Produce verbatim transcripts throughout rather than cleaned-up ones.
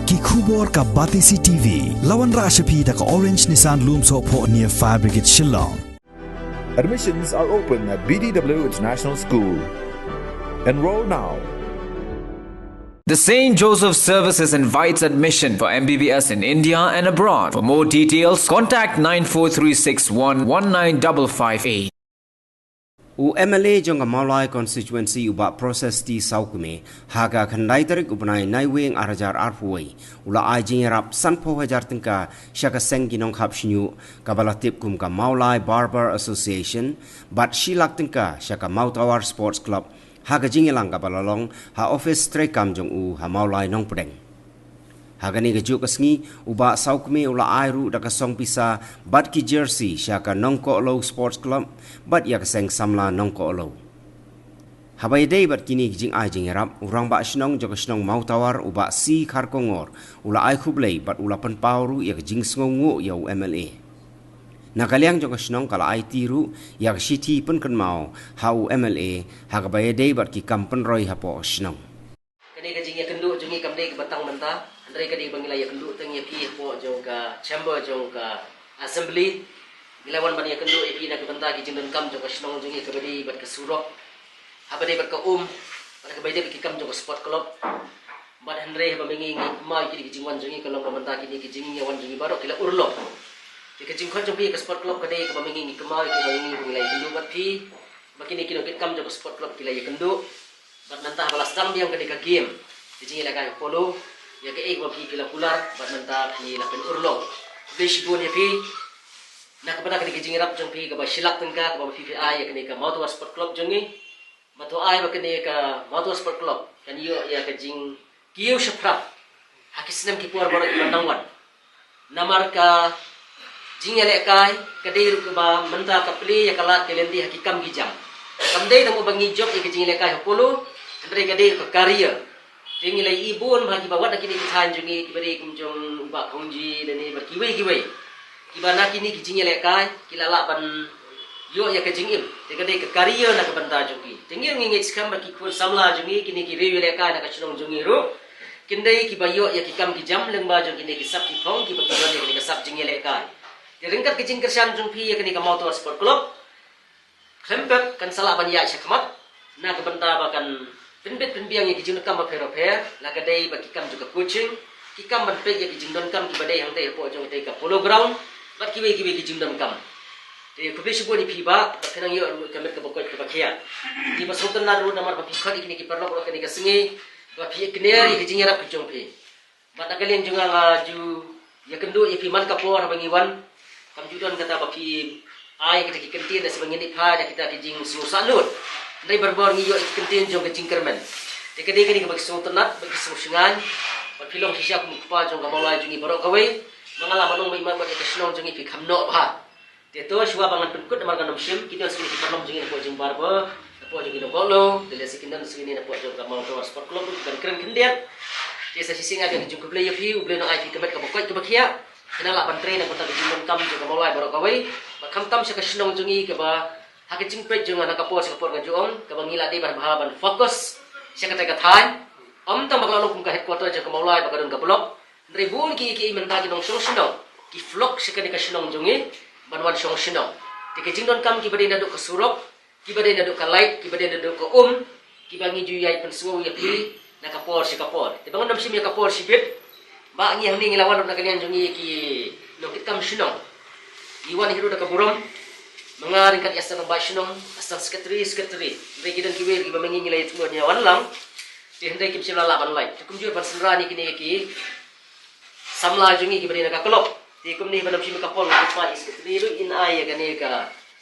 Ki khubor ka Batesi T V. La wanrah sha phi da ka Orange Nissan Lumsohphoh near Fire Brigade Shillong. Admissions are open at B D W International School. Enroll now. The Saint Joseph Services invites admission for M B B S in India and abroad. For more details, contact nine four three six one one nine double five eight. U M L A jong ka Mawlai Constituency u Bah Process T Sawkmie, ha ka khyndai tarik u bnai Naiwieng ar hajar arphew wei, u la ai jingïarap sanphew hajar tyngka sha ka seng ki nongkhap shñiuh kaba la tip kum ka Mawlai Barber Association, bad shi lak tyngka sha ka Mawtawar Sports Club, ha ka jingïalang kaba la long ha office treikam jong u ha Mawlai Nongpdeng. Ha kane kajuh ka sngi, u Bah Sawkmie u la ai ruh da ka song pisa bad ki jersey sha ka Nongkohlew Sports Club bad ïa ka seng samla Nongkohlew. Haba ïadei bad kine ki jingai jingïarap, u Rangbah Shnong jong ka shnong Mawtawar, u Bah C Kharkongor, u la ai khublei bad u la pynpaw ruh ïa ka jingsngewnguh ïa u M L A. Na ka liang jong ka shnong ka la aiti ruh ïa ka shithi pynkynmaw ha u M L A ha kaba ïadei bad ki kam pynroi hapoh ka shnong. Kane ka jingïakynduh jong ngi kam dei kaba tang mynta, hynrei ka dei ba ngi la ïakynduh tang ïa phi hapoh jong ka chamber jong ka assembly. Ngi la wan ban ïakynduh ïa phi na ka bynta ki jingdonkam jong ka shnong jong ngi kaba dei bad ka surok, haba dei bad ka um, bad kaba dei bad ki kam jong ka sport club. Bad hynrei haba ma ngi ngi kynmaw ïa kine ki jingwan jong ngi ka long ba mynta kine ki jingïawan jong ngi baroh ki la urlong. Ïa ka jingkhot jong phi ïa ka sport club ka dei kaba ma ngi ngi kynmaw ïa kaba ma ngi ngi la ïakynduh bad phi, ba kine ki nongkitkam jong ka sport club ki la ïakynduh. Bad mynta haba la sdang biang kane ka game, ka jingïalehkai ha polo, ïa kaei kaba phi phi la kular bad mynta phi la pynurlong. Khublei shibun ïa phi na ka bynta kane ka jingïarap jong phi kaba shi lak tyngka kaba phi phi ai ïa kane ka Mawtawar Sport Club jong ngi. Bad to ai ba kane ka Mawtawar Sport Club kan ïoh ïa ka jingkiew shaphrang ha ki snem ki por baroh kiba nang wan. Namar ka jingïalehkai ka dei ruh kaba mynta ka plie ïa ka lad ka lynti ha ki kam ki jam. Kam dei tang ba ngi jop ïa ka jingïalehkai ha polo, hynrei ka dei ruh ka career. Te ngi la ïohi bun ba kiba wat na kine ki thaiñ jong ngi kiba dei kum jong u Bah Khongji lane bad kiwei kiwei, kiba na kine ki jingïalehkai ki la lah ban ïoh ïa ka jingim. Te ka dei ka career na ka bynta jong ki. Te ngi ruh ngi ngeit skhem ba ki khun samla jong ngi, kine ki riew ïalehkai na ka shnong jong ngi ruh, kin dei kiba ïoh ïa ki kam ki jam lyngba jong kine ki sap ki phong kiba ki don ïa kine ka sap jingïalehkai. Te ryngkat ka jingkyrshan jong phi ïa kane ka Mawtawar Sport Club, khlem pep kan sa lah ban ïaid shakhmat na ka bynta ba kan pynbit pynbiang ïa ki jingdonkam bapher bapher, la ka dei ba ki kam jong ka coaching, ki kam ban peit ïa ki jingdonkam kiba dei hangtei hapoh jong katei ka polo ground, bad kiwei kiwei ki jingdonkam. Te khublei shibun ïa phi Bah, bad phin nang ïoh ruh ka met kaba koit kaba khiah. Ngi ba sngewtynnat ruh namar ba phi khot ïa kine ki paralok ruh kane ka sngi, ba phi ïakner ïa ki jingïarap ki jong phi. Bad na ka liang jong nga nga ju ïakynduh ïa phi man ka por haba ngi wan, kam ju don kata ba phi ai kita ki kyntien da shu ba ngin ïa phai da kita ki jingsngewsahnud. Hynrei barabor ngi ïoh ïa ki kyntien jong ka jingkyrmen. Te ka dei kane kaba ki sngewtynnat, ba ki sngewshngaiñ. Bad phi long shisha kum u kpa jong ka Mawlai jong ngi baroh kawei. Ma nga lah ban ong ba imat bad ïa ka shnong jong ngi phi kham noh bha. Te to shuwa ba ngan pynkut namar ngan ym shim, ki don sa kine ki paralok jong ngi napoh jong Barber, napoh jong ki Nongkohlew, te lehse kin don sa kine napoh jong ka Mawtawar Sport Club ruh, ban kren khyndiat. Te sa shisien nga ai ka jingkhublei ïa phi, U Blei un ai phi ka met kaba koit kaba khiah. Khnang lah ban trei na ka bynta ka jingdonkam jong ka Mawlai baroh kawei. Bad khamtam sha ka shnong jong ngi kaba ha ka jingpeit jong nga na ka por sha ka por nga ju ong, kaba ngi la dei ban bha ban focus sha katei ka thaiñ. Ym tang ba ka la long kum ka headquarter jong ka Mawlai ba ka don ka block. Hynrei bun ki, ki mynta ki nongshong shnong ki flock sha kane ka shnong jong ngi ban wan shong shnong. Te ki jingdonkam kiba dei naduh ka surok, kiba dei naduh ka light, kiba dei naduh ka um, kiba ngi ju ïai pynsngew ïa phi na ka por sha ka por. Te ba ngan ym shim ïa ka por shibit, ba ngi hangne ngi la wan ruh na ka liang jong ngi ki nongkitkam shnong. Ngi wan hi ruh da ka burom, ma nga ryngkat ïa sdang ba shnong, sdang secretary, secretary. Hynrei ki don kiwei kiba ma ngi ngi la ïathuh ïa wan lang. Te hynrei kim shym la lah ban lait. Te kumjuh ban synran ïa kine ki samla jong ngi kiba dei na ka club. Te kumne ban ym shim ka por nga kyrpad ïa i secretary ruh in ai ïa kane ka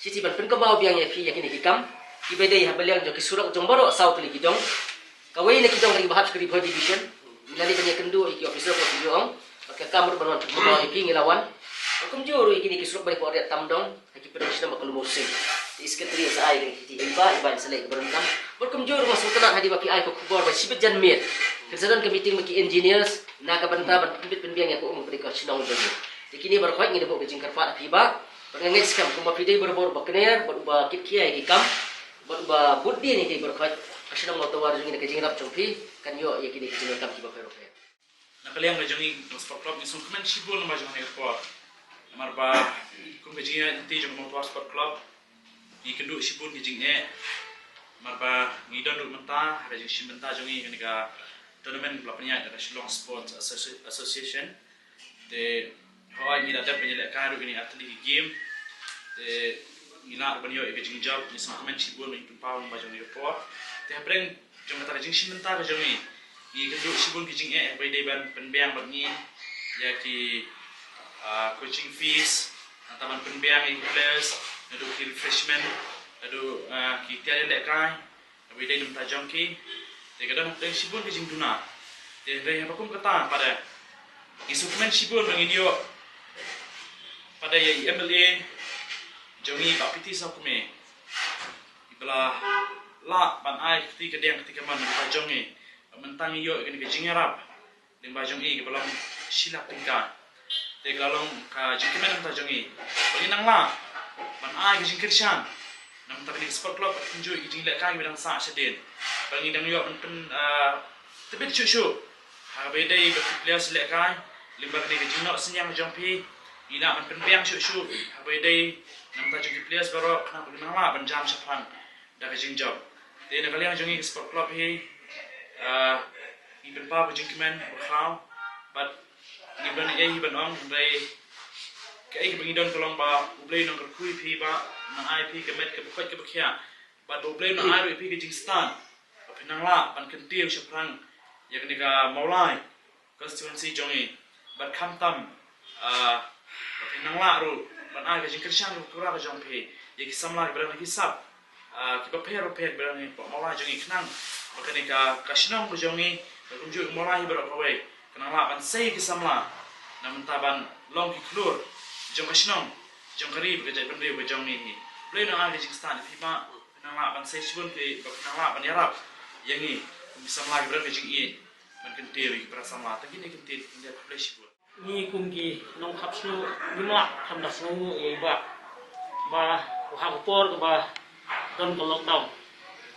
shithi ban pynkynmaw biang ïa phi ïa kine ki kam kiba dei ha ba liang jong ki surok jong baroh saw tylli ki dong. Kawei na ki dong ka dei ba hap sha ka Ri Bhoi Division. Ngi la leit ban ïakynduh ïa ki officer ba ki ong. Bad ka kam ruh ban wan pynkynmaw ïa phi ngi la wan. Bad kumjuh ruh ïa kine ki surok ba dei hapoh Riat Tamdong. Ha ki pdeng shnong ba ka Lumorsing. Te i secretary sa ai ka shithi, i Bah, i Bah in sa leh ka ba donkam. Bad kumjuh ruh nga sngewtynnat hadien ba phi ai ka khubor ba shibit janmiet kin sa don ka meeting bad ki engineers na ka bynta ban pynbit pynbiang ïa ka um ka dei ka shnong jong ngi. Te kine baroh khoit ngi da buh ka jingkyrpad ha phi Bah. Bad nga ngeit skhem kumba phi dei barabor uba kner bad uba kitkhia ïa ki kam bad uba bud dien ïa ki baroh khoit, ka shnong Mawtawar jong ngi na ka jingïarap jong phi kan ïoh ïa kine ki jingdonkam kiba pher bapher. Na ka liang ka jong ngi ka Sport Club ngi sngewkmen shibun namar jong kane ka por. Namar ba kum ka jingïaid lynti jong ka Mawtawar Sport Club, ngi kynduh shibun ka jingeh. Namar ba ngi don ruh mynta ha ka jingshim bynta jong ngi kane ka tournament ba la pynïaid da ka Shillong Sports Associ- Association. Te hooid, ngi la dep ban ïalehkai ruh kine ar tylli ki game. Te ngi lah ban ïoh ïa ka jingjop, ngi sngewkmen shibun, ngi pynpaw namar jong kane ka por. Te hapdeng jong kata ka jingshim bynta ka jong ngi, ngi kynduh shibun ki jingeh ba dei ban pynbiang bad ngi ïa ki, ah, coaching fees, nangta ban pynbiang ïa ki players, naduh ki refreshment, naduh, ah, ki tiar ïalehkai, ba dei na bynta jong ki. Te ka don hapdeng shibun ki jingduna. Te hynrei haba kum kata pat, ngi sngewkmen shibun ba ngin ïoh pat ïa i M L A jong ngi, Bah P T Sawkmie, iba la lah ban ai kti kadiang kti kamon na bynta jong ngi. Bad mynta ngi ïoh ïa kane ka jingïarap lyngba jong i kaba long shi lak tyngka. Te ka la long ka jingkmen na bynta jong i ba ngin nang lah ban ai ka jingkyrshan na bynta kane ka Sport Club, bad kumjuh ki jinglehkai kiba dang sah shadien, ba ngin dang ïoh ban pyn, ah, tbit shuh shuh ha kaba ïadei bad ki players lehkai. Lyngba kane ka jingnoh synñiang jong phi, ngi lah ban pynbiang shuh shuh ha kaba ïadei na bynta jong ki players baroh, khnang ba ngin nang lah ban jam shaphrang da ka jingjop. Te na ka liang jong ngi ka Sport Club hi, ah, ngi pynpaw ka jingkmen bakhlaiñ, bad ngim don ei ei hi ban ong, hynrei kaei kaba ngi don ka long ba U Blei un nang kyrkhu ïa phi, Bah, un nang ai phi ka met kaba koit kaba khiah, bad ba U Blei un nang ai ruh ïa phi ka jingstad ba phin nang lah ban kyntiew shaphrang ïa kane ka Mawlai constituency jong ngi. Bad khamtam, ah, ba phin nang lah ruh ban ai ka jingkyrshan kaba kyrpang ka jong phi ïa ki samla kiba don ha ki sap, ah, kiba pher bapher kiba don ha Mawlai jong ngi, khnang ba kane ka, ka shnong ka jong ngi, bad kumjuh ka Mawlai hi baroh kawei, ka nang lah ban sei ki samla na bynta ban long ki khlur jong ka shnong, jong ka ri bad ka jaitbynriew ka jong ngi hi. Blei un nang ai ka jingstad ïa phi, Bah, phin nang lah ban sei shibun phi, ba phin nang lah ban ïarap ïa ngi kum ki samla kiba don ka jingïeit ban kyntiew ïa ki para samla. Tang kine ki kyntien, khublei shibun. Ngi kum ki nongkhapsniew ngim lah kham da sngewnguh ïa i Bah, ba ha ka por kaba don ka lockdown,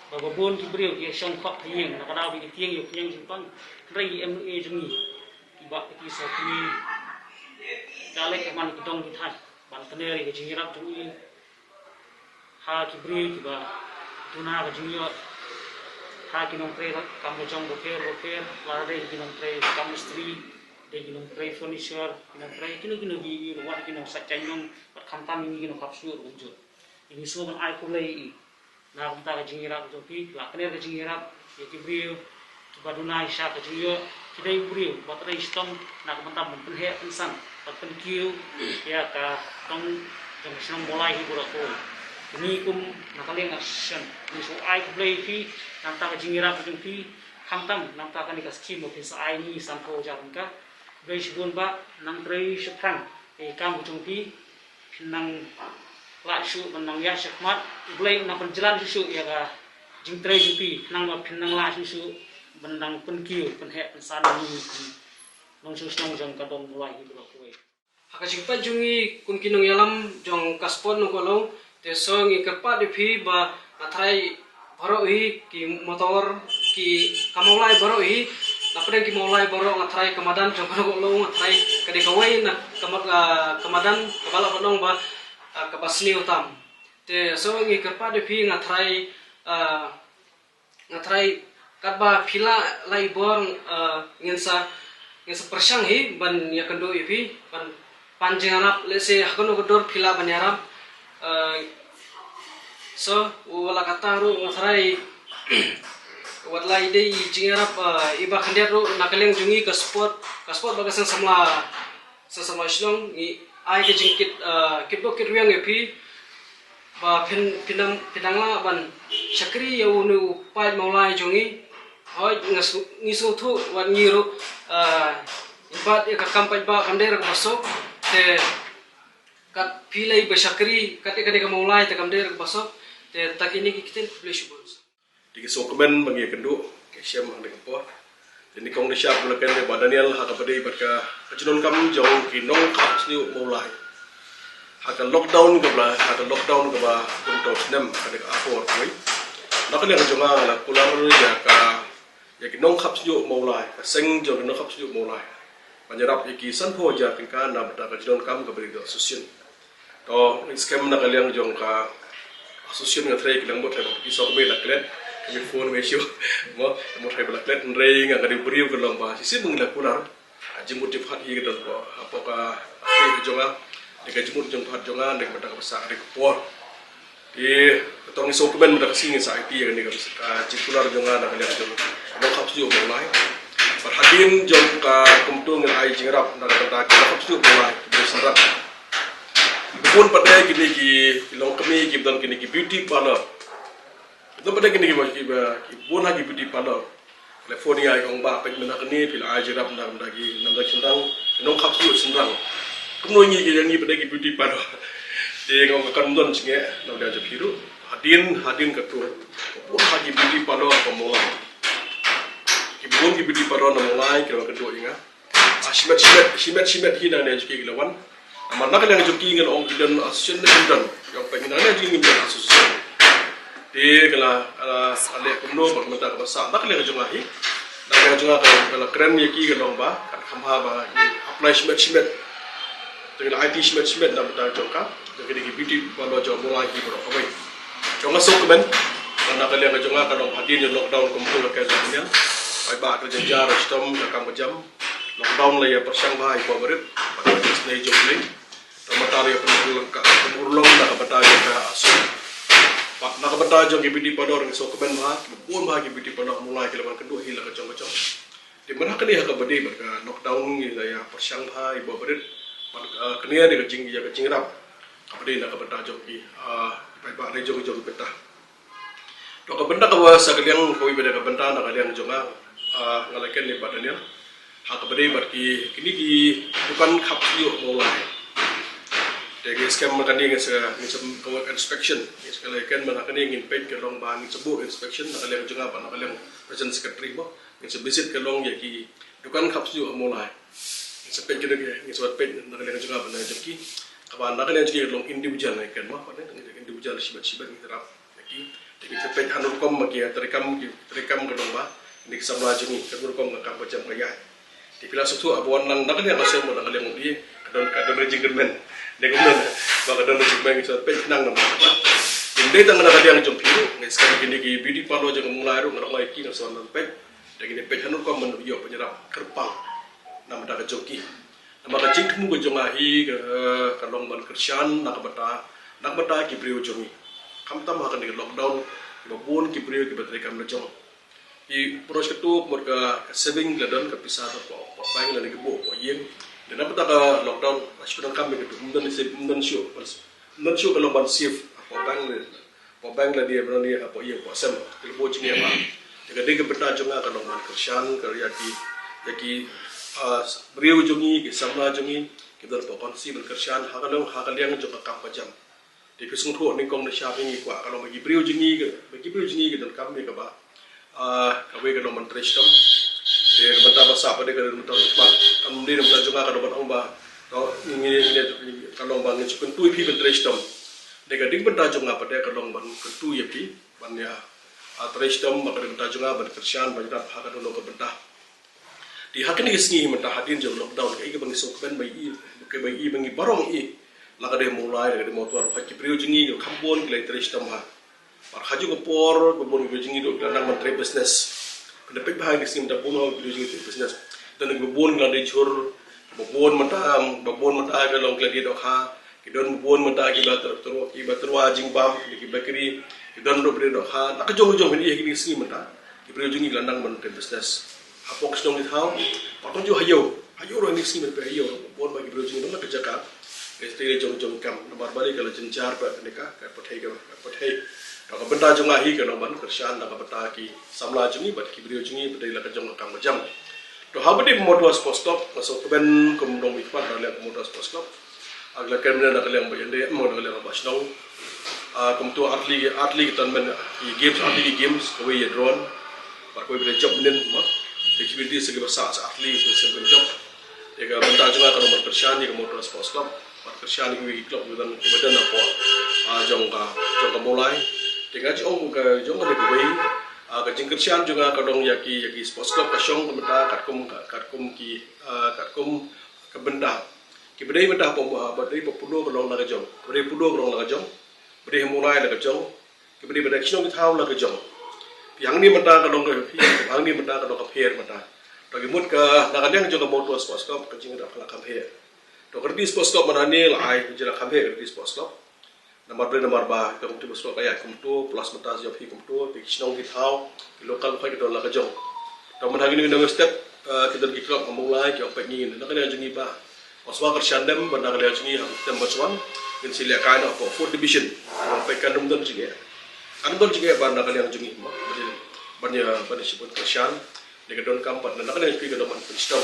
ba, ba bun ki briew ki shong khop ha ïing na ka daw ba ki tieng ïa u khñiang jingpang, hynrei i M L A jong ngi, i Bah P T Sawkmie, da leit ha man ki dong ki thaiñ ban kner ïa ka jingïarap jong i ha ki briew kiba duna ka jingïoh, ha ki nongtrei kam ka jong bapher bapher, lada dei ki nongtrei kam mistri, dei ki nongtrei furniture, ki nongtrei kino kino ki, wat ki nongsait jaiñnong, bad khamtam ïa ngi ki nongkhapsniew ruh kumjuh. Ngi sngewbha ban ai khublei ïa i na ka bynta ka jingïarap jong phi, la kner ka jingïarap ïa ki briew kiba duna sha ka jingïoh. Ki dei ki briew ba trei shitom na ka bynta ban pynheh pynsan bad pynkiew ïa ka dong jong ka shnong Mawlai hi baroh kawei. Ngi kum na ka liang association ngi shu ai khublei ïa phi na ka bynta ka jingïarap jong phi, khamtam na ka bynta kane ka scheme ba phin sa ai ngi sanphew hajar tyngka. Khublei shibun Bah, nang trei shaphrang ïa ka kam ka jong phi. Phin nang lah shuh ban nang ïaid shakhmat, U Blei un nang pynjlan shuh shuh ïa ka jingtrei jong phi, khnang ba phin nang lah shuh shuh ban nang pynkiew pynheh pynsan ïa ngi kum nongshong shnong jong ka dong Mawlai hi baroh kawei. Ha ka jingpeit jong ngi kum ki nongïalam jong ka sport Nongkohlaw, te shu ngi kyrpad ïa phi ba nga tharai baroh hi ki motor, ki ka Mawlai baroh hi, na pdeng ki Mawlai baroh nga tharai ka madan jong ka Nongkohlaw nga tharai ka dei kawei na ka mad-, ah, ka madan kaba lah ban ong ba, ah, kaba sniew tam. Te shu ngi kyrpad ïa phi nga tharai, ah, nga tharai katba phi lah lai bor, ah, ngin sa, ngin sa pyrshang hi ban ïakynduh ïa phi ban pan jingïarap, lehse ha kano ka dur phi lah ban ïarap. Ah, so, wat la katta ruh nga tharai wat la i dei i jingïarap, ah, iba khyndiat ruh na ka liang jong ngi ka sport, ka sport bad ka seng samla, seng samla shnong ngi ai ka jingkit, ah, kitbok kitrwiang ïa phi. Ba phin, phin nang, phin nang lah ban shakri ïa une u paid Mawlai jong ngi. Hooid, nga shu, ngi sngewthuh wat ngi ruh, ah, i bat ïa ka kam paidbah kam dei ruh kaba suk. Te kat phi lei ba shakri kat ïa kane ka Mawlai te kam dei ruh kaba suk. Te ta kine ki ktien, khublei shibun. Te ki sngewkmen ba ngi ïakynduh, ki shem ha kane ka por. Te nyngkong da shah ba la kren da i Bah Daniel ha kaba dei bad ka, ka jingdonkam jong ki nongkhapsniew Mawlai. Ha ka lockdown kaba la, ha ka lockdown kaba kumto snem ka dei ka por kawei. Na ka liang jong nga nga la kular ïa ka, ïa ki nongkhapsniew Mawlai, ka seng jong ki nongkhapsniew Mawlai. Ban ïarap ïa ki sanphew hajar tyngka na bynta ka jingdonkam kaba dei ka association. To, ngi skhem na ka liang jong ka association nga trei ki lang bad trei ba ki sawk me la klet, ka mi phone me shu. Mo, mo trei ba la klet, hynrei nga ka dei u briew ka long ba shisien ngi la kular. Ka jingmut jingpyrkhat hi ka don hapoh, hapoh ka, ka jong nga. Dei ka jingmut jingpyrkhat jong nga, dei ka bynta ka basa, dei ka por. Te, ka tong ngi sngewkmen mynta ka sngi ngin sa aiti ïa kane ka, ka jingkular jong nga na ka liang jong ka nongkhap shnong u Mawlai. Bad hadien jong ka kumto ngin ai jingïarap na ka bynta ka nongkhap shnong u Mawlai, ki briew shynrang. Ki bun pat de kine ki, ki longkmie, ki don kine ki beauty parlor. Ki don pat de kine ki, ki, ki bun ha ki beauty parlor. Telephone ïa i ong ba peit mynta kane phi la ai jingïarap na ka bynta ki, na ka bynta ki shynrang, ki nongkhap shnong shynrang. Kumno ngi ki, ngi pat de ki beauty parlor. Te nga ong kan don jingeh na ka bynta jong phi ruh. Hadien, hadien katto, bun ha ki beauty parlor ha Mawlai. Ki bun ki beauty parlor na Mawlai ki la wan kynduh ïa nga. Ah, shimet, shimet, shimet, shimet hi na ka liang jong ki ki la wan. Namar na ka liang jong ki ngan ong ki don association ne kim don. Ïa peit na ka liang jong ki ngim don association. Te ka la, ka la, ka la leh kumno bad mynta kaba sah na ka liang jong nga hi. Na ka liang jong nga ka, ka la kren ïa ki ka long ba kan kham bha ba ngi apply shimet shimet. Te ka la aiti shimet shimet na bynta jong ka, jong kine ki beauty parlor jong u Mawlai hi baroh kawei. Jong nga sngewkmen, na ka liang jong nga ka long hadien jong lockdown kumto la ka jong nga. Paidbah ka la jynjar shitom ka kam ka jam. Lockdown la ïa pyrshang bha ïa i barit bad ka jingisynei jong u Blei. Te mynta ruh ïa pynurlong ka, pynurlong na ka bynta jong ka association. Bad na ka bynta jong ki beauty parlor ngi sngewkmen bha, ki bun bha ki beauty parlor Mawlai ki la wan kynduh hi la ka jong ka jong. Te mynta kane ha kaba dei bad ka lockdown ngi la ïa pyrshang bha ïa i barit. Bad, eh, kane dei ka jing, ïa ka jingïarap kaba dei na ka bynta jong ki, ah, paidbah ne jong, jong ki bynta. To ka bynta kaba sa ka liang kawei pat de ka bynta na ka liang jong nga, ah, nga la kren ïa i Bah Daniel. Ha kaba dei bad ki, kine ki dukan khap shnong u Mawlai. Te ngi skhem mynta kane ngi sa, ngi sa buh inspection. Ngi sa la kren mynta kane ngin peit ka long ba ngi sa buh inspection na ka liang jong nga bad na ka liang president secretary mo. Ngi sa visit ka long ïa ki dukan khap shnong u Mawlai. Ngi sa peit ka dei, ngi sa peit na ka liang jong nga bad na jong ki. Kaba na ka liang jong ki ka long individual ngi kren mo, individual shimet shimet ngi ïarap. Ki, te ki peit hangno rukom ma ki, treikam ki, treikam ka long ba, ngi ki samla jong ngi, ka rukom ka kam ka jam ka ïaid. Te phi la sngewthuh ba wan lang na ka liang ka sem, na ka liang u dei, ka don, ka don ka jingkyrmen. Dei kumno, ba ka don ka jingkyrmen, ngi sa peit nang na ba. Ngi dei tang na ka liang jong phi ruh, ngi skhem kine ki beauty parlor jong u Mawlai ruh, nga la ong ïa ki, nga sa wan peit. Te kine peit hangno rukom ban ïoh pynïarap kyrpang na bynta ka jong ki. Namar ka jingthmu ka jong nga hi ka, ka long ban kyrshan na ka bynta, na ka bynta ki briew jong ngi. Khamtam ha kane ka lockdown, kiba bun ki briew kiba treikam la jong. Ki pynroi katto mut ka, ka saving la don, ka pisa ka hapoh, hapoh bank lane ki buh hapoh ïing. Te na ka bynta ka lockdown, ba shu donkam ïa katto, ym don save, ym don shuh, ym don shuh ka long ban save hapoh bank lane. Hapoh bank lane, lane hapoh ïing hapoh sem, ki la buh jingeh bha. Te ka dei ka bynta jong nga ka long ban kyrshan, ka ïa ki, ïa ki, ah, briew jong ngi, ki samla jong ngi, ki don hapoh constituency ban kyrshan, ha ka long, ha ka liang jong ka kam ka jam. Te phi sngewthuh nyngkong nyngshap ngi kwah ka long ba ki briew jong ngi, ba ki briew jong ngi ki donkam ïa kaba, ah, kawei ka long ban trei shitom. Te ka bynta ba sah pat de ka dei ka bynta ba khmat. Kam dei ka bynta jong nga ka long ban ong ba, ka, ngi, ngi, ngi, ka long ba ngin shu kyntu ïa phi ban trei shitom. Te ka dei ka bynta jong nga pat de ka long ban kyntu ïa phi ban ïa, ah, trei shitom, ba ka dei ka bynta jong nga ban kyrshan, ban ïarap ha kano kano ka bynta. Te ha kine ki sngi mynta hadien jong lockdown, kaei kaba ngi sngewkmen ba ngi i, kaba ngi i, ba ngi baroh ngi i. La ka dei Mawlai, la ka dei Mawtawar, ha ki briew jong ngi, ki kham bun ki la trei shitom ha. Bad ha kajuh ka por, ba bun ki briew jong ngi ruh ki la nang ban trei business. Phin da peit bha ha kine ki sngi mynta bun ha ki briew jong ngi trei business. Don kiba bun ki la dei jhur, ba bun mynta, ba bun mynta ki la long ki la dei dohkha. Ki don bun mynta kiba tyrwa, kiba tyrwa jingbam, ki bakery, ki don ruh ba dei dohkha. Na ka jong ka jong phin ïohi ha kine ki sngi mynta ki briew jong ngi ki la nang ban trei business. Hapoh ki shnong ki thaw, pat tang ju ha ïew, ha ïew ruh ha kine ki sngi mynta ha ïew ruh bun ba ki briew jong ngi na ka jaka. Ki trei jong jong kam, namar balei ka la jynjar ba kane ka, ka pyrthei ka, ka pyrthei. To ka bynta jong nga hi ka long ban kyrshan na ka bynta ki samla jong ngi bad ki briew jong ngi ba dei la ka jong ka kam ka jam. To ha ba dei Mawtawar Sports Club, nga sngewkmen kum nongmihkhmat na ka liang Mawtawar Sports Club. Nga la kren mynne na ka liang ba ïa dei, mo na ka liang ba shnong. Ah, kumto artylli, artylli ki tournament, ki games, artylli ki games, kawei ïa drone. Bad kawei ba dei jop mynnin, mo. Te ki bynta sa kiba sah, sa artylli, ki sem kan jop. Te ka bynta jong nga ka long ban kyrshan ïa ka Mawtawar Sports Club. Bad kyrshan ïa kiwei ki club kiba don, kiba don hapoh, ah, jong ka, jong ka Mawlai. Te nga ju ong ka, jong ka dei kawei. Ah, ka jingkyrshan jong nga ka long ïa ki, ïa ki sports club ka shong ka mynta katkum, katkum ki, ah, katkum ka bynta. Ki ba dei mynta hapoh, ba dei hapoh Polo ka long na ka jong. Ba dei Polo ka long na ka jong. Ba dei ha Mawlai na ka jong. Ki ba dei ba dei shnong ki thaw na ka jong. Phi hangne mynta ka long ka, phi hangne mynta ka long ka pher mynta. To ki mut ka na ka liang jong ka Mawtawar Sports Club ka jingïarap ka la kham heh. To ka Riti Sports Club mynta ne la ai ka jingïarap kham heh ka Riti Sports Club. Namar ba, namar ba ka Committee Sports Club ka ïaid kumto, plus mynta jong phi kumto, phi ki shnong ki thaw, ki local khoi ki don la ka jong. To mynta kine ki nongstep, eh, ki don ki club ha Mawlai, ki ong peit ngi na ka liang jong ngi ba. Wan shuwa kyrshan dem, ba na ka liang jong ngi ha ka tem ba shuwa, ngin sa lehkai na ka fourth division. Ong peit kan ym don jingeh. Kan ym don jingeh ba na ka liang jong ngi, mo, ban ïa, ban ïa, ban ïa shibun kyrshan. Dei ka donkam pat na ka liang jong phi ka dei ban pynshitom.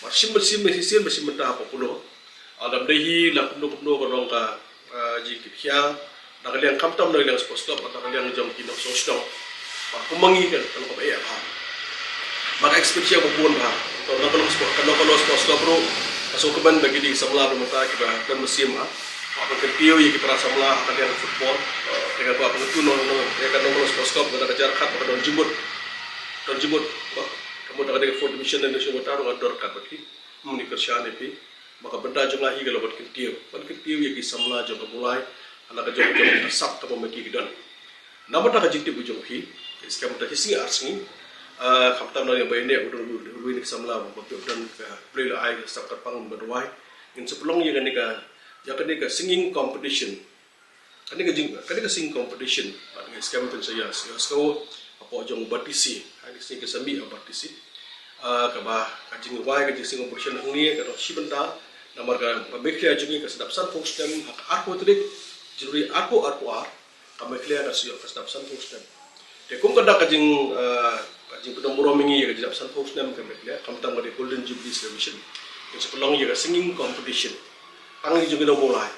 Ba shim, ba shim, ba shim, ba shim mynta hapoh Polo. Lada ym dei hi la kumno kumno ka long ka, ah, jingkitkhia na ka liang khamtam na ka liang sports club, na ka liang jong ki nongshong shnong. Ba kum ma ngi ka long kaba eh bha. Ba ka experience ka bun bha. To na ka long sport, ka long, ka long sports club ruh ka sngewkmen ba ki dei ki samla ba mynta kiba don mynsiem ha. Ba ban kyntiew ïa ki para samla ha ka liang football. Te ka ba pyntu nong, nong, ïa ka nong sports club ka jar khat ba ka don jingmut. Don jingmut. Ba ka mut da ka dei ka fourth division na nation ba ta ruh ka dor kat ba ki. Mni kyrshan ïa phi. Ba ka bynta jong nga hi ka long ban kyntiew, ban kyntiew ïa ki samla jong ka Mawlai, ha la ka jong, jong ka sap kaba ma ki ki don. Namar ta ka jingtip jong phi, ka skhem ta hi sngi ar sngi, ah, khamtam na ïa ba ine u don u, u, u, ki samla ba phi u don ka Blei la ai ka sap kyrpang ba rwai. Ngin sa pynlong ïa kane ka, ïa kane ka singing competition. Kane ka jing, kane ka singing competition, bad nga skhem pynshai ïa, ïa sngewbha hapoh jong Batesi, ha ka singing ka sami ha Batesi. Ah, kaba ka jingrwai ka jingsinging competition hangne ka dang shi bynta, namar ka, ka Meghalaya jong ngi ka sdang sanphew snem, ha ka arphew tarik January arphew arphew ar, ka Meghalaya ka sdang, ka sdang sanphew snem. Te kum ka dak ka jing, ah, ka jingpyndonkam burom ïa ngi ïa ka sdang sanphew snem ka Meghalaya, khamtam ka dei Golden Jubilee Celebration. Ka sa pynlong ïa ka singing competition. Tang ïa jong ngi na Mawlai.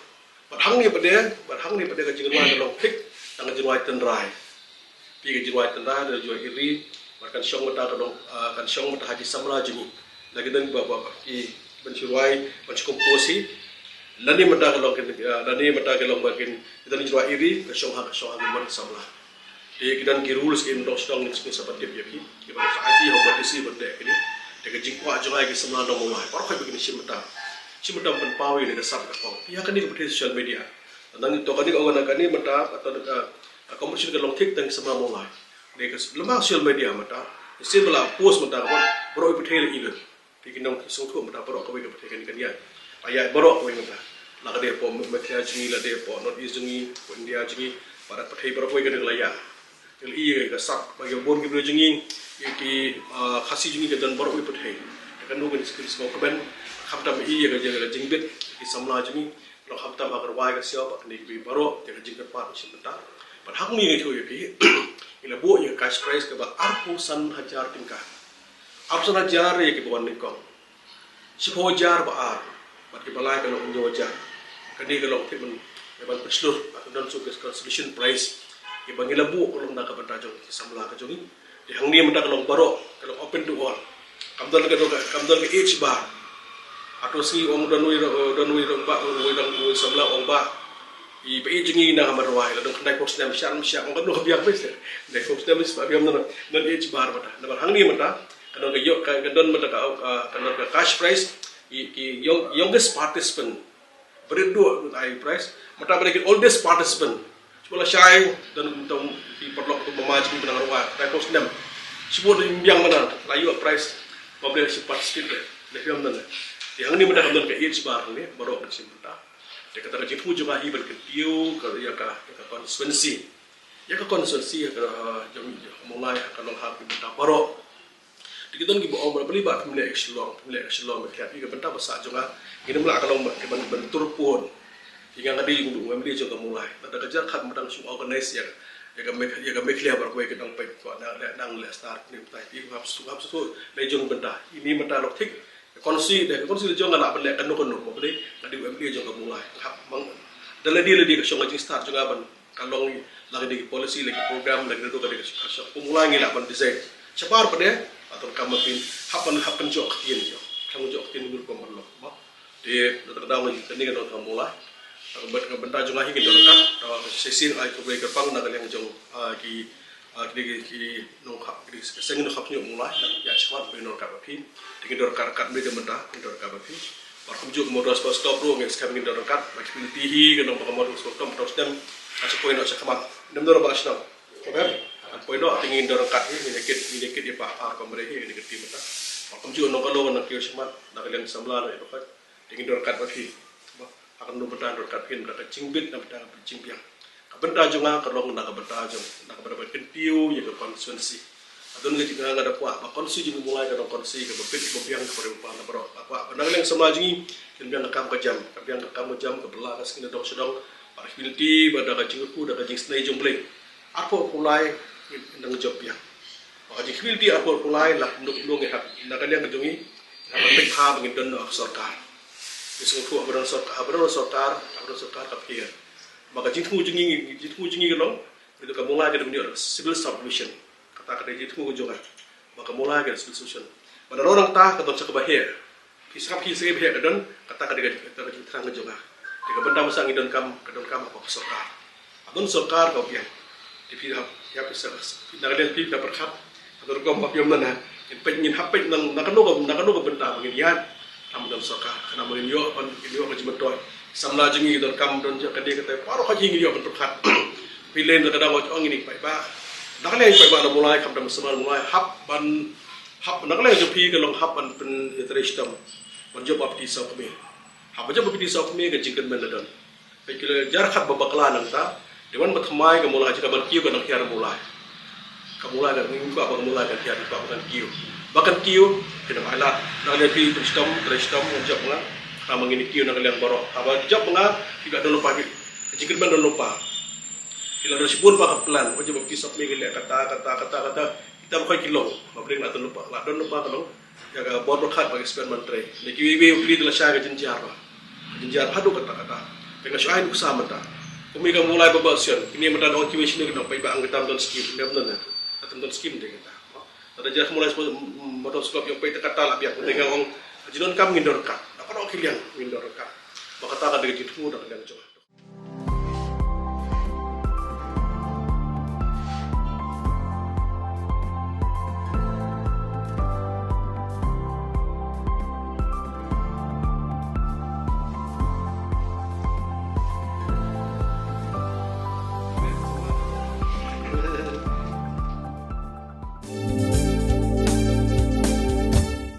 Bad hangne pat de, bad hangne pat de ka jingrwai ka long thik, tang ka jingrwai tynrai. Phi ka jingrwai tynrai, da jingrwai iri, bad kan shong mynta ka long, ah, kan shong mynta ha ki samla jong ngi. La ki don ba, ba, ba, ki ban shu rwai, ban shu compose hi. Lane mynta ka long kin, ah, lane mynta ka long ba kin, ki don jingrwai iri, ka shong ha, ka shong ha ki mon samla. Te ki don ki rules im dong sdang ngin sa pyntip ïa phi. Ki ban sa aiti ha Batesi ban dei kine. Te ka jingkwah jong nga ïa ki samla na Mawlai. Baroh khoit ba kin shim bynta. Shim bynta ban pynpaw ïa ka sap ka pong. Ïa kane ka pyrthei social media. Tang to kane ka organ kane mynta, ka, ka, ka competition ka long thik tang ki samla Mawlai. Dei ka lem bad social media mynta. Shisien ba la post mynta ka baroh i pyrthei la i. Phi ki nong sngewthuh mynta baroh kawei ka pyrthei kane kan ïaid. Ka ïaid baroh kawei mynta. La ka dei hapoh Meghalaya jong ngi, la dei hapoh North East jong ngi, hapoh India jong ngi, baroh pyrthei baroh kawei ka dei ka la ïaid. Te la i ka sap ba ki bun ki briew jong ngi, ki, ki, ah, Khasi jong ngi ka don baroh kawei pyrthei. Te kano kano ka sngewkmen, khamtam i ka jing, ka jingbit ki samla jong ngi. Long khamtam ha ka rwai ka siaw bad kine kiba baroh, ïa ka jingkyrpad shim bynta. Bad hangne nga ïathuh ïa phi, ngi la buh ïa ka cash prize kaba arphew san hajar tyngka. Arphew san hajar ïa kiba wan nyngkong. Shiphew hajar ba ar. Bad kiba lai ka long hynñiew hajar. Kane ka long thik ban, ban pynshlur, bad ka don shuh ka consolation prize. Kiba ngi la buh ka long na ka bynta jong ki samla ka jong ngi. Te hangne mynta ka long baroh, ka long open to all. Kam don ka, kam don ka age bar. Hato sngi ong don wei, don wei, don ba, wei, don wei samla ong ba. I ba age ngi na ka marwai, la don khyndai phew snem, shan, shan, ong ka don ka biang phew snem. Khyndai phew snem, ba biang don, don age bar mynta. Namar hangne mynta, ka don ka ïoh, ka, ka don mynta ka, ka, ka don ka cash prize, i, ki young, youngest participant. Bad ïa duh ai prize. Mynta ba dei ki oldest participant. Shu la shai, don tang ki paralok tu mama jong ngi ba dang rwai, khyndai phew snem. Shu bun biang mana, la ïoh prize. Ba bun shi participant. Te hangne mynta ka don ka age bar hangne, baroh kan shim bynta. Te kata ka jingthmu jong nga hi ban kyntiew, ka ïa ka, ïa ka constituency. Ïa ka constituency, ïa ka, ah, jong, jong Mawlai, ka long ha ki bynta baroh. Te ki don kiba ong ba balei ba phim leh ka Shillong, phim leh ka Shillong, ba khia phi ka bynta ba sah jong nga. Ngin ym lah ka long ba, ban, ban tur pun. Phi nga nga dei jong u M L A jong ka Mawlai. Lada ka jar khat mynta shu organize ïa, ïa ka Megh-, ïa ka Meghalaya baroh kawei ka dang peit ko nang leh, nang leh star ni mynta phi hap su, hap su leh jong bynta. Ine mynta lok thik. Ka constituency de, ka constituency jong nga lah ban leh kano kano. Ba balei nga dei u M L A jong ka Mawlai. Hap mang. Da lade lade ka shong ka jingstad jong nga ban Ka long la ka dei ki policy, la ki program, la ki dei ka dei ka shong. Ka Mawlai ngi lah ban design. Shabar pat de, ato ka ma phin, hap ban, hap ban jok ktien ïa. Kan jok ktien ngur ko ban long. Ba. Te, da ka dang ngi kane ka dong ka Mawlai. Ka bynta, ka bynta jong nga hi ngi don ka. Ka shisien ai khublei kyrpang na ka liang jong, ah, ki, Ki dei ki nongkhap, ki dei ki seng nongkhap hynñiewphew lai, ïa shakhmat ba ngin don ryngkat bad phi. Te ngin don ryngkat ryngkat mynta, ngin don ryngkat bad phi. Bad kumjuh ka Motor Sports Club ruh ngin skhem ngin don ryngkat, bad ki dei hi ka nong ba ka Motor Sports Club, ba tang snem, ka shu poi noh shakhmat. Ngim don ba shnong. Kan poi noh, te ngin don ryngkat hi, ngin ïa kit, ngin ïa kit ïa ba ar ba mre hi, ngin ïa kit mynta. Bad kumjuh nong ka long nang kiew shakhmat, na ka liang samla na ïa ba. Te ngin don ryngkat bad phi. Ba, ha ka nong bynta don ryngkat phi, na ka jingbit, na bynta ka jingbiang. Ka bynta jong nga ka long na ka bynta jong, na ka bynta ba kyntiew ïa ka constituency. Ka don ka jingkyrmen nga da kwah ba constituency jong u Mawlai ka long constituency kaba bit ba biang kaba ri ba pan na baroh. Nga kwah ba na ka liang samla jong ngi kin biang ka kam ka jam, ka biang ka kam ka jam, ka bylla ka sngi na dong sha dong. Ba da ka community, ba da ka jingkyrkhu, da ka jingsnei jong U Blei. Arphew arphew lai ngin nang jop biang. Ba ka jingkyrmen arphew arphew lai la, nuknuk ngi hap, na ka liang ka jong ngi, hap peit ha ba ngin don sorkar. Ngi sngewthuh ba don sorkar, ba don sorkar, ba don sorkar ka pher. Ba ka jingthmu jong ngi, jingthmu jong ngi ka long, ka Mawlai ka don ïa civil subdivision. Kata ka dei jingthmu ka jong nga. Ba ka Mawlai ka civil subdivision. Ba na nangta ka don sa kaba heh. Phi sngap hi sngap hi ka don, kata ka dei ka, ka jingthrang ka jong nga. Te ka bynta ba sa ngi donkam, ka donkam ha ka sorkar. Ha don sorkar ka biang. Te phi hap, phi hap sa, phi na ka liang phi da pyrkhat. Ka don rukom ba phi ym nang ha. Ngin peit, ngin hap peit nang, na kano ka, na kano ka bynta ba ngin ïaid. Kam don sorkar, khnang ba ngin ïoh, ban ngin ïoh ka jingmyntoi. Samla jong ngi donkam don jong ka dei kata, baroh ka jing ngin ïoh ban pyrkhat. Phi leh na ka dang ong ngi ni paidbah. Na ka liang paidbah na Mawlai, khamtam samla Mawlai, hap ban Hap na ka liang jong phi ka long hap ban pynïatrei shitom. Ban jop ba phi tih sawkmie. Hap ban jop ba phi tih sawkmie ka jingkyrmen la don. Phi ki la jar khat ba bakla nangta. Dei wan ba thymmai ka Mawlai jong ka ban kiew ka nang hiar Mawlai. Ka Mawlai ka ngi kwah ba ka Mawlai kan hiar, kwah ba kan kiew. Ba kan kiew, phin ym ailad. Na ka liang phi trei shitom, trei shitom, ban jop nga. Khnang ba ngin kiew na ka liang baroh. Haba jop nga, phi ba don lypa phi. Ka jingkyrmen don lypa. Phi la don shibun ba ka plan, ban jop ba phi tih sawkmie ki leh kata, kata, kata, kata. Kita ba khoi ki long, ba pdeng la don lypa, la don lypa ka long. Ïa ka bor ba khat ba ki spend ban trei. Lei kiwei kiwei ki la shai ka jynjar ba. Ka jynjar ba haduh katta katta. Te nga shu ai nuksa mynta. Kum ïa ka Mawlai ba ba sien, kine mynta dang kiwei shane ki nong paidbah ang kata ym don skim, ym don na. Kata ym don skim te kata. Lada jia ka Mawlai Motor Sports Club ïoh peit te kata la biang, te nga ong, ka jingdonkam ngin don ryngkat. Naba noh ki liang ngin don ryngkat. Ba kata ka dei ka jingthmu da ka liang jong.